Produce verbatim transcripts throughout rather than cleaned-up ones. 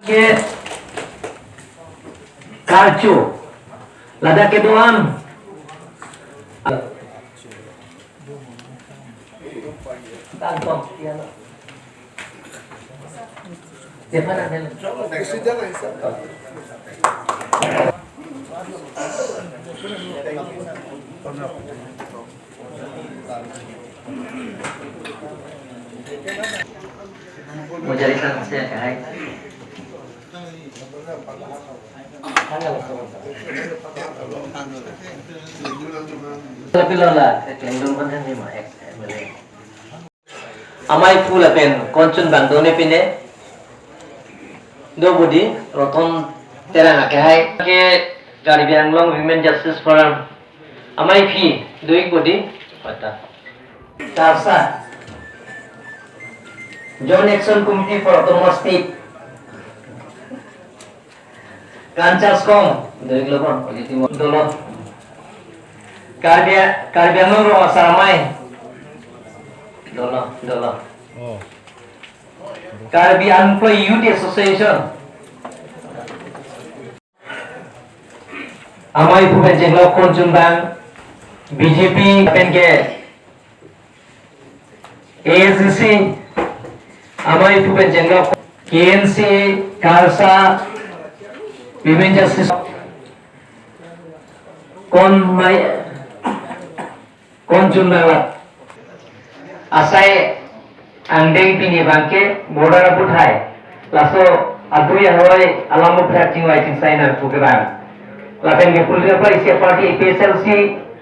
Ke karcho ladak kedoan. Mo jari sang se hai. Tapi lola, eh, klengdun kan ni ma, eh, eh, boleh. Amei aphu lapen konchun bang done pine. Do bodi Roton Terang akehai ke Karbi Anglong Women Justice Forum. Amei aphi do-ik bodi. Pata. Tarsa. Joint Action Committee for Autonomous State. Kanchas kong, do-iklo bang, quality mo. Dolo. Karbi, Karbi Anglong Rong Asar Amei. Dolo, dolo. Oh. Karbi Anglong Youth Association. Amei aphu pen chenglok konchun bang, B J P pen ke A S D C, amei aphu pen chenglok K N C, Karsa, Women Justice, kon mai, konchun bang la. Asai angdeng pini bangke border aputhak. Laso adui ahoi alam aputhak chingvai chingsai nangpo ke bang. Lapen ke political party A P H L C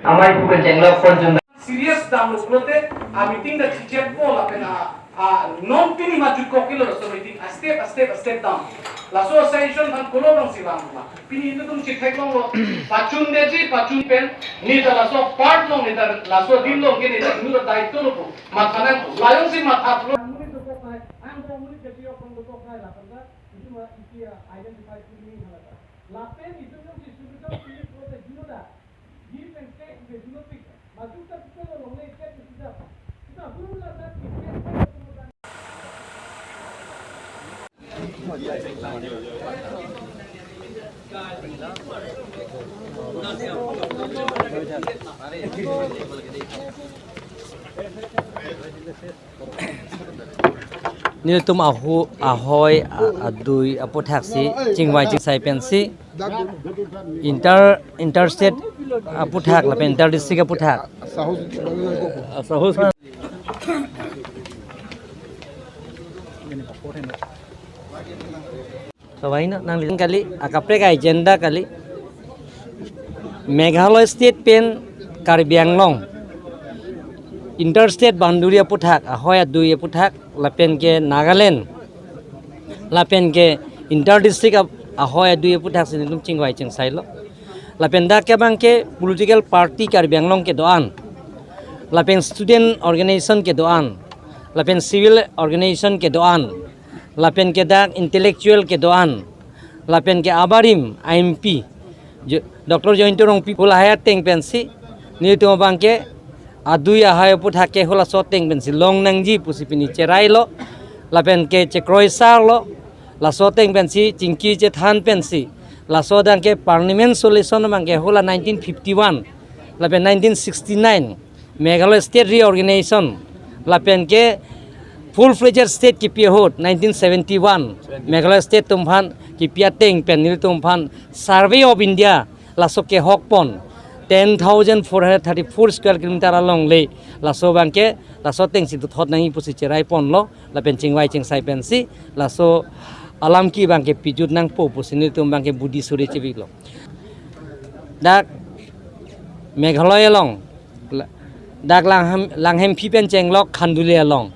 amei aphu pen chenglok konchun serious damlo pulote, a meeting ta chichetpo lapen a, a non pini majut kokilo laso meeting, a step, a step, a step dam. Laso session kan kolo bang si bang ma. Pini itum chitheklonglo, pachundetji, pachun pen, neta laso part along, neta laso adim along ke neta neta daitwlo pu. Matha nang, la jongsi matha pulo. Muni dokok nai, angko muni kejiyok pang dokok nai lapen ta, itum a, isi a identify pini halata. Lapen itum jongsi solution pini pulote juno da. Nelitum ahu, ahoi, a-, adui aputhak si chingvai chingsai pensi inter, interstate aputhak lapen inter district aputhak. Sahos. Sabai na nang lilang kali, akaprek agenda kali. Meghalaya State pen Karbi Anglong interstate boundary aputhak, ahoi adui aputhak, lapen ke Nagaland, lapen ke inter district ap-, ahoi adui aputhak si nelitum chingvai chingsailo. Lapen dak ke bangke political party Karbi Anglong kedoan, lapen student organization kedoan, lapen civil organization kedoan, lapen ke dak intellectual kedoan, lapen ke abarim a M P, Jo-, Doctor Jayanta Rongpi pu lahai ateng pensi, nelitum bangke adui ahoi aputhak ke halaso ateng pensi long nangji pusi pini cherailo, lapen ke chekroisarlo, laso ateng pensi chingki chethan pensi, laso adang ke permanent solution bangke hala nineteen fifty-one, lapen nineteen sixty-nine, Meghalaya State Reorganization, lapen ke full-fledged state kipi ahut nineteen seventy-one, Meghalaya State atumphan kipi ateng pen nelitum aphan Survey of India laso kehokpon ten thousand four hundred thirty-four square kilometer along le, laso bangke laso atengsi dothot nangji pusi cheraiponlo, lapen chingvai chingsai pensi laso alam ke bangke pijut nangpo pusi nelitum bangke budi suri chibiklo. Dak Meghalaya along, la-, dak Langham-, Langhemphi pen chenglok Khanduli along,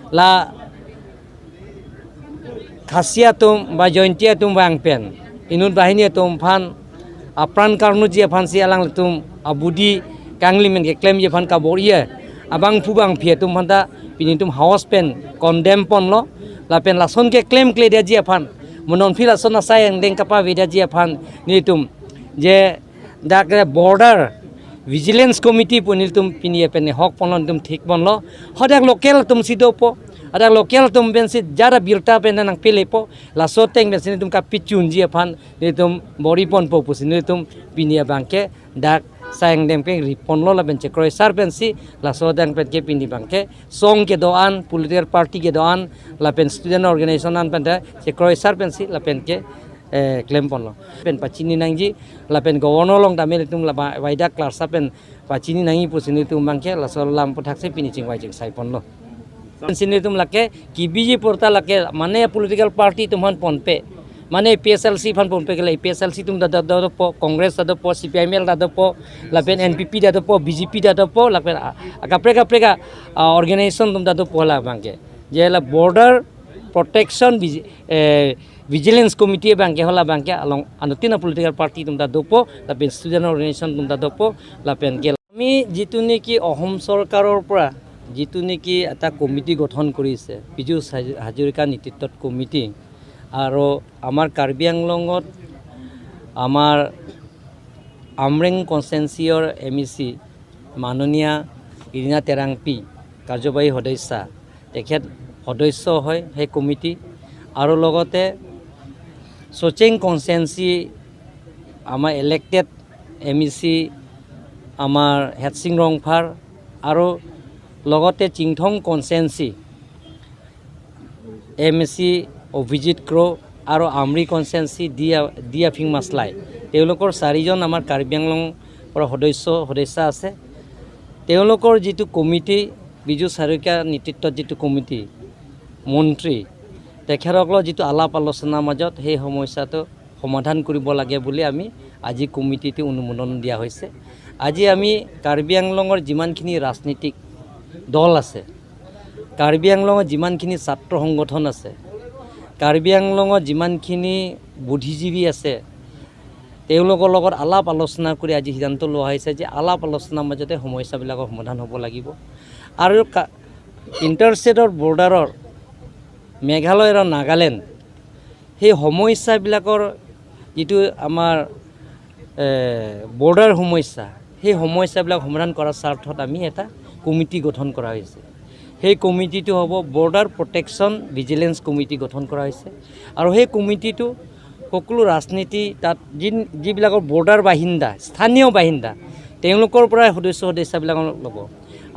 la Khasi atum ba Jaintia atum vang pen inut banghini atum aphan apran karnuji aphansi alanglitum abudi kangli men keklemji aphan kabor-i abangphu bangphi atum aphanta pini netum house pen condemn ponlo, lapen lason keklemkledetji aphan, mo non aphi lason asai angdeng kapavedetji aphan netum je dak border Vigilance Committee pu nelitum pini pen hok ponlo, nelitum thik ponlo. Hadak local atum si dopo. Hadak local atum pensi jara birta pen nangpelepo. Laso ateng pensi nelitum kapachunji aphan nelitum bor-i ponpo pusi nelitum pini abangke dak Saindeng pen ri ponlo lapen chekroisar pensi laso adang penke pini abangke song kedo-an, political party kedo-an lapen student organization an pen ta chekroisar pensi lapenke, eh, klem ponlo. Pen pachini nangji lapen governor along tame nelitum laba waida klarsa pen pachini nangji pusi nelitum abangke laso alam aputhak si pini chingvai chingsai ponlo. Pensi nelitum lake kebiji porta lake mane political party atum aphan ponpe. Mane A P H L C aphan ponpe ke la A P H L C atum ta do, do, dopo, Congress ta dopo, C P I M L ta dopo, lapen N P P ta dopo, B J P ta dopo, lapen a, a kaprek kaprek a, a, organization atum ta dopo la abangke. Je la border protection vigi-, eh, vigilance committee abangke hala abangke along anuttin a political party atum ta dopo, lapen student organization atum ta dopo, lapenke আমি যিটো নেকি অসম চৰকাৰৰ পৰা যিটো নেকি এটা কমিটি গঠন কৰিছে, পীযুষ হাজ-, হাজৰিকা নেতৃত্বত কমিটি, আৰু আমাৰ কাৰ্বি আংলঙত আমাৰ আমৰেং কনষ্টিটুৱেঞ্চিৰ এম ই চি মাননীয়া ইৰিনা টেৰাংপী কাৰ্যবাহী সদস্যা, তেখেত সদস্য হয় সেই কমিটি। আৰু লগতে চচেং কনষ্টিটুৱেঞ্চি আমাৰ ইলেক্টেড এম ই চি আমাৰ হেডচিং ৰংফাৰ আৰু লগতে চিংথং কনষ্টিটুৱেঞ্চি এম ই চি অভিজিত ক্ৰ আৰু আমৰি কনষ্টিটুৱেঞ্চি ডি আ-, ডি আফিং মাছলাই, তেওঁলোকৰ চাৰিজন আমাৰ কাৰ্বি আংলং পৰা সদস্য, সদস্যা আছে। তেওঁলোকৰ যিটো কমিটি, পীযুষ হাজৰিকা নেতৃত্বত যিটো কমিটি, মন্ত্ৰী, তেখেতসকলৰ যিটো আলাপ আলোচনাৰ মাজত সেই সমস্যাটো সমাধান কৰিব লাগে বুলি আমি আজি কমিটিটো অনুমোদন দিয়া হৈছে। আজি আমি কাৰ্বি আংলঙৰ যিমানখিনি ৰাজনৈতিক দল আছে, কাৰ্বি আংলঙত যিমানখিনি ছাত্ৰ সংগঠন আছে, কাৰ্বি আংলঙত যিমানখিনি বুদ্ধিজীৱী আছে, তেওঁলোকৰ লগত আলাপ আলোচনা কৰি আজি সিদ্ধান্ত লোৱা হৈছে যে আলাপ আলোচনাৰ মাজতে সমস্যাবিলাকৰ সমাধান হ'ব লাগিব। আৰু কা-, ইণ্টাৰ ষ্টেটৰ বৰ্ডাৰৰ মেঘালয় আৰু নাগালেণ্ড, সেই সমস্যাবিলাকৰ যিটো আমাৰ, এ, বৰ্ডাৰ সমস্যা, সেই সমস্যাবিলাক সমাধান কৰাৰ স্বাৰ্থত আমি এটা কমিটি গঠন কৰা হৈছে। সেই কমিটিটো হ'ব বৰ্ডাৰ প্ৰটেকশ্যন ভিজিলেন্স কমিটি গঠন কৰা হৈছে। আৰু সেই কমিটিটো সকলো ৰাজনীতি তাত যি, যিবিলাকৰ বৰ্ডাৰ বাসিন্দা, স্থানীয় বাসিন্দা, তেওঁলোকৰ পৰাই সদস্য সদস্যাবিলাকক ল'ব।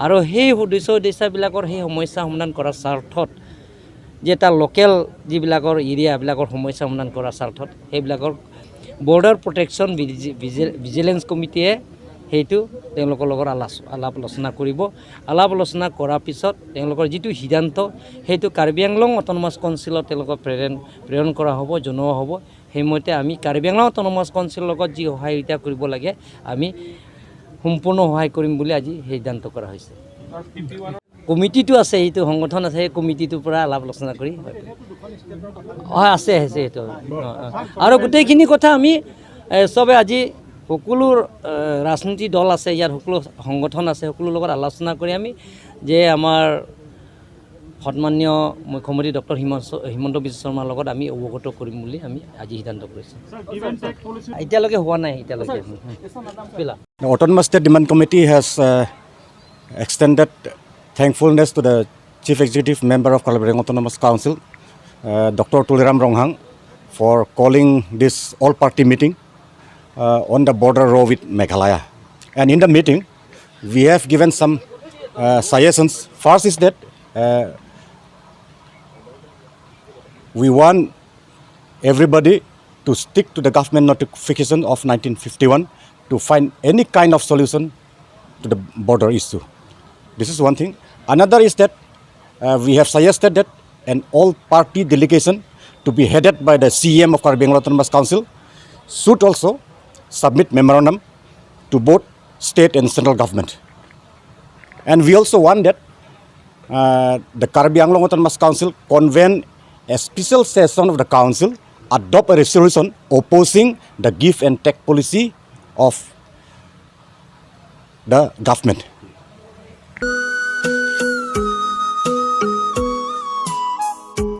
আৰু সেই সদস্য সদস্যাবিলাকৰ সেই সমস্যা সমাধান কৰাৰ স্বাৰ্থত যে এটা লোকেল যিবিলাকৰ এৰিয়াবিলাকৰ সমস্যা সমাধান কৰাৰ স্বাৰ্থত সেইবিলাকৰ বৰ্ডাৰ প্ৰটেকশ্যন ভিজি-, ভিজি-, ভিজিলেন্স কমিটিয়ে সেইটো তেওঁলোকৰ লগত আলাচ-, আলাপ আলোচনা কৰিব। আলাপ আলোচনা কৰাৰ পিছত তেওঁলোকৰ যিটো সিদ্ধান্ত, সেইটো কাৰ্বি আংলং অট'নমাছ কাউন্সিলত তেওঁলোকক প্ৰেৰণ, প্ৰেৰণ কৰা হ'ব, জনোৱা হ'ব। সেইমতে আমি কাৰ্বি আংলং অট'নমাছ কাউন্সিলৰ লগত যি সহায়িতা কৰিব লাগে, আমি সম্পূৰ্ণ সহায় কৰিম বুলি আজি সিদ্ধান্ত কৰা হৈছে। কমিটিটো আছে, সেইটো সংগঠন আছে, সেই কমিটিটোৰ পৰা আলাপ আলোচনা কৰি। হয়, আছে, আছে সেইটো। অ, অ। আৰু গোটেইখিনি কথা আমি, এ, চবে আজি সকলো, এ, ৰাজনীতি দল আছে, ইয়াত সকলো সংগঠন আছে, সকলোৰ লগত আলোচনা কৰি আমি যে আমাৰ সন্মানীয় মুখ্যমন্ত্ৰী ডক্টৰ হিমন্ত, হিমন্ত বিশ্ব শৰ্মাৰ লগত আমি অৱগত কৰিম বুলি আমি আজি সিদ্ধান্ত কৰিছোঁ। এতিয়ালৈকে হোৱা নাই, এতিয়ালৈকে। ফিলহাল। The Autonomous State Demand Committee has, uh, extended thankfulness to the Chief Executive Member of Karbi Anglong Autonomous Council, uh, Doctor Tuliram Ronghang, for calling this all-party meeting, uh, on the border row with Meghalaya. And in the meeting, we have given some, uh, suggestions. First is that, uh, we want everybody to stick to the government notification of nineteen fifty-one to find any kind of solution to the border issue. This is one thing. Another is that, uh, we have suggested that an all-party delegation to be headed by the C E M of Karbi Anglong Autonomous Council should also submit memorandum to both state and central government. And we also want that, uh, the Karbi Anglong Autonomous Council convene a special session of the council, adopt a resolution opposing the give and take policy of the government.